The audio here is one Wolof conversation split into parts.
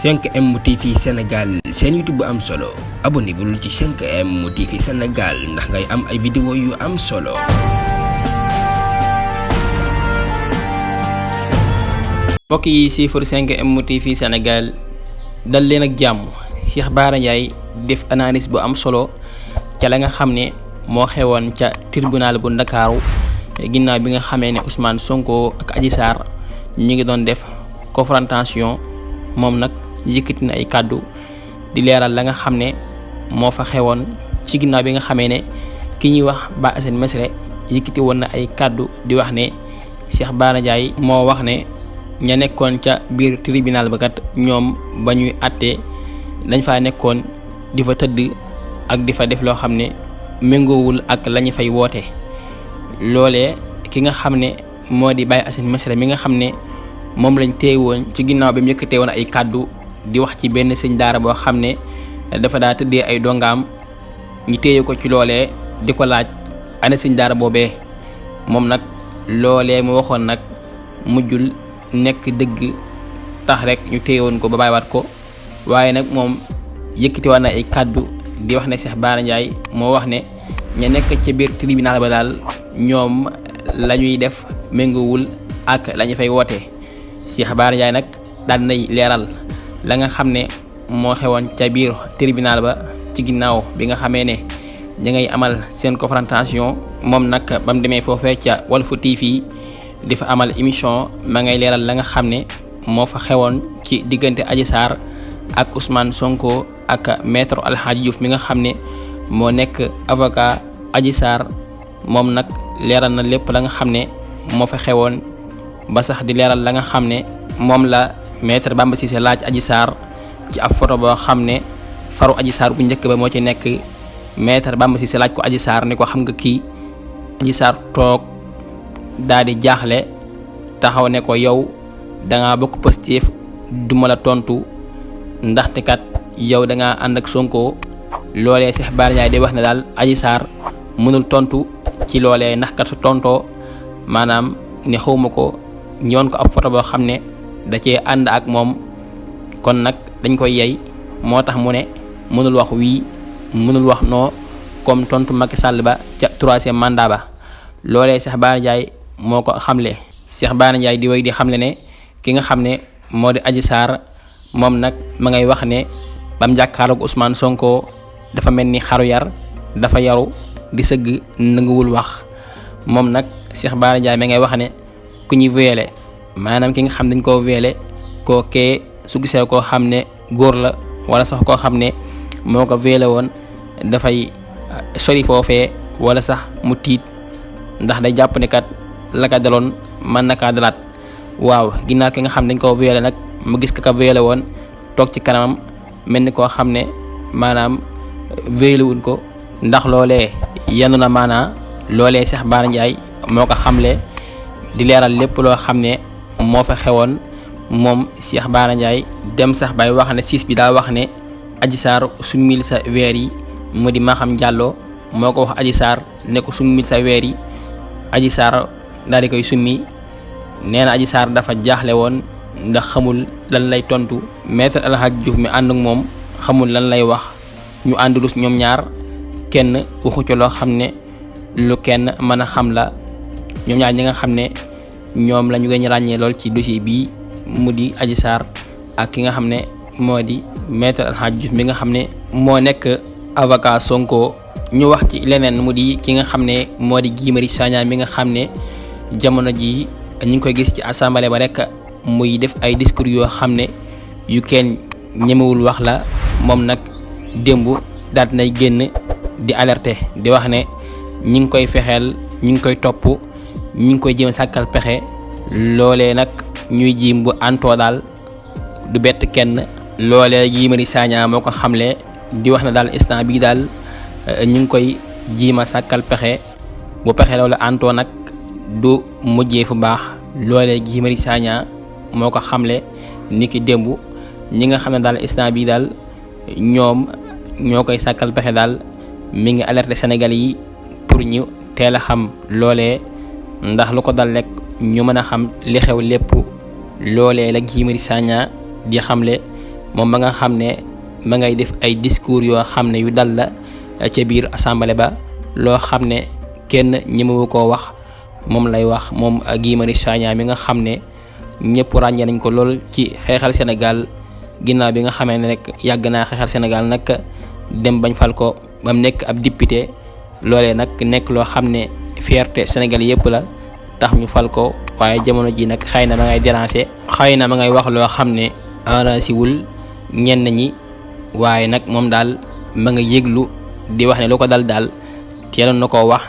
5M TV Sénégal seen YouTube bu am solo abonnez-vous ci 5M TV Sénégal ndax ngay am ay vidéo yu am solo. mbokk yi siifur 5M TV Sénégal dal leen ak jàmm. Cheikh Bara Ndiaye def analyse bu am solo ca la nga xam ne moo xewoon ca tribunal bu Ndakaaru ginnaaw bi nga xamee ne Ousmane Sonko ak Adji Sarr ñi ngi doon def confrontation moom nag yëkkati na ay kàddu di leeral la nga xam ne moo fa xewoon ci ginnaaw bi nga xamee ne ki ñuy wax Ba Assane Mesre yëkkati woon na ay kàddu di wax ne Cheikh Bara Ndiaye moo wax ne ña nekkoon ca biir tribunal ba kat ñoom ba ñuy àtte dañ faa nekkoon di fa tëdd ak di fa def loo xam ne méngoowul ak la ñu fay woote. loolee ki nga xam ne moo di Baye Assane Mesre mi nga xam ne moom lañ téye woon ci ginnaaw bi mu yëkkatee woon ay kàddu di wax ci benn sëñ daara boo xam ne dafa daa tëddee ay dongaam ñu téye ko ci loolee di ko laaj ana sëñ daara boobee moom nag loolee mu waxoon nag mujjul nekk dëgg tax rek ñu téye woon ko ba bàyyiwaat ko waaye nag moom yëkkati woon na ay kàddu di wax ne Cheikh Bara Ndiaye moo wax ne ña nekk ci biir tribunal ba daal ñoom la ñuy def méngoowul ak la ñu fay woote. Cheikh Bara Ndiaye nag daal nay leeral la nga xam ne moo xewoon ca biir tribunal ba ci ginnaaw bi nga xamee ne ña ngay amal seen confrontation moom nag ba mu demee foofee ca Walf TV di fa amal émission ma ngay leeral la nga xam ne moo fa xewoon ci diggante Adji Sarr ak Ousmane Sonko ak maître Alhaji Diouf mi nga xam ne moo nekk avocat Adji Sarr moom nag leeral na lépp la nga xam ne moo fa xewoon ba sax di leeral la nga xam ne moom la maître Bamba Cissé laaj Adji Sarr ci ab photo boo xam ne faru Adji Sarr bu njëkk ba moo ci nekk maître Bamba Cissé laaj ko Adji Sarr ni ko xam nga kii Adji Sarr toog daal di jaaxle taxaw ne ko yow dangaa bokk Pastef duma la tontu ndaxte kat yow dangaa ànd ak Sonko. loolee Cheikh Bara Ndiaye di wax ne daal Adji Sarr mënul tontu ci loolee ndax kat su tontoo maanaam ne xawma ko ñëwoon ko ab photo boo xam ne da cee ànd ak moom kon nag dañ koy yey moo tax mu ne mënul wax wii mënul wax non comme tontu Macky Sall ba ca 3e mandat ba loolee Cheikh Bara Ndiaye moo ko xamle. Cheikh Bara Ndiaye di wéy di xamle ne ki nga xam ne moo di Adji Sarr moom nag ma ngay wax ne bam jàkkaarloog Ousmane Sonko dafa mel ni xaru yar dafa yaru di sëgg nanguwul wax moom nag Cheikh Bara Ndiaye ma ngay wax ne ku ñuy violé maanaam ki nga xam dañ koo violé koo kee su gisee koo xam ne góor la wala sax koo xam ne moo ko violé woon dafay sori foofee wala sax mu tiit ndax day jàpp ne kat la ka daloon mën na kaa dalaat. waaw ginnaaw ki nga xam dañ koo violé nag mu gis ka violé woon toog ci kanamam mel ni koo xam ne maanaam violé wuñ ko ndax loolee yanu na maanaa loolee Cheikh Bara Ndiaye moo ko xamle di leeral lépp loo xam ne moo fa xewoon moom Cheikh Bara Ndiaye dem sax bay wax ne siis bi daa wax ne Adji Sarr summil sa weer yi mu di Maham Diallo moo ko wax Adji Sarr ne ko summil sa weer yi Adji Sarr daal di koy summi nee na Adji Sarr dafa jaaxle woon ndax xamul lan lay tontu maître El Hadj Diouf mi ànd ak moom xamul lan lay wax ñu àndulus ñoom ñaar kenn waxu ci loo xam ne lu kenn mën a xam la ñoom ñaar ñi nga xam ne ñoom la ñu gën a ràññee lool ci dossier bii mu di Adji Sarr ak ki nga xam ne moo di maître El Hadj Diouf mi nga xam ne moo nekk avocat Sonko. ñu wax ci leneen mu di ki nga xam ne moo di Guy Marius Sagna mi nga xam ne jamono ji ñu ngi koy gis ci assemblée ba rek muy def ay discours yoo xam ne yu kenn ñemewul wax la moom nag démb daal nay génn di alerter di wax ne ñi ngi koy fexeel ñi ngi koy topp ñi ngi koy jéem sàkkal pexe loolee nag ñuy jiim bu antoo daal du bett kenn. loolee Guy Marius Sagna moo ko xamle di wax ne daal instant bii daal ñu ngi koy jiima sàkkal pexe bu pexe loolu antoo nag du mujjee fu baax. loolee Guy Marius Sagna moo ko xamle niki démb ñi nga xam ne daal instant bii daal ñoom ñoo koy sàkkal pexe daal mi ngi alerter Sénégal yi pour ñu teel a xam loolee ndax lu ko dal rek ñu mën a xam li xew lépp loolee la Guy Marius Sagna di xamle moom ba nga xam ne ma ngay def ay discours yoo xam ne yu dal la ca biir assemblée ba loo xam ne kenn ñemewu koo wax moom lay wax moom Guy Marius Sagna mi nga xam ne ñëpp ràññee nañ ko lool ci xeexal Sénégal ginnaaw bi nga xamee ne rek yàgg naa xeexal Sénégal nag dem bañ fal ko ba mu nekk ab député loolee nag nekk loo xam ne fierté Sénégal yëpp la tax ñu fal ko waaye jamono ji nag xëy na ma ngay déranger xëy na ma ngay wax loo xam ne arrangé wul ñenn ñi waaye nag moom daal ma nga yëglu di wax ne lu ko dal daal teeloon na koo wax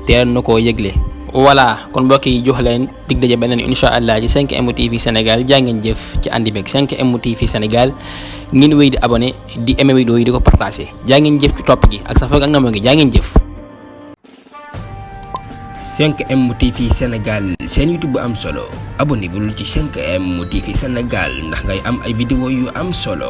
teeloon na koo yëgle. voilà kon mbokk yi jox leen dig daje beneen incha allah ci 5M TV Sénégal jaa ngeen jëf ci àndi beeg 5M TV Sénégal ngeen wéy di abonné di aimé vidéo yi di ko partagé jaa ngeen jëf ci topp gi ak safar ak namoo gi jaa ngeen jëf. 5M TV Sénégal seen YouTube bu am solo abonné bul ci 5M TV Sénégal ndax ngay am ay vidéo yu am solo.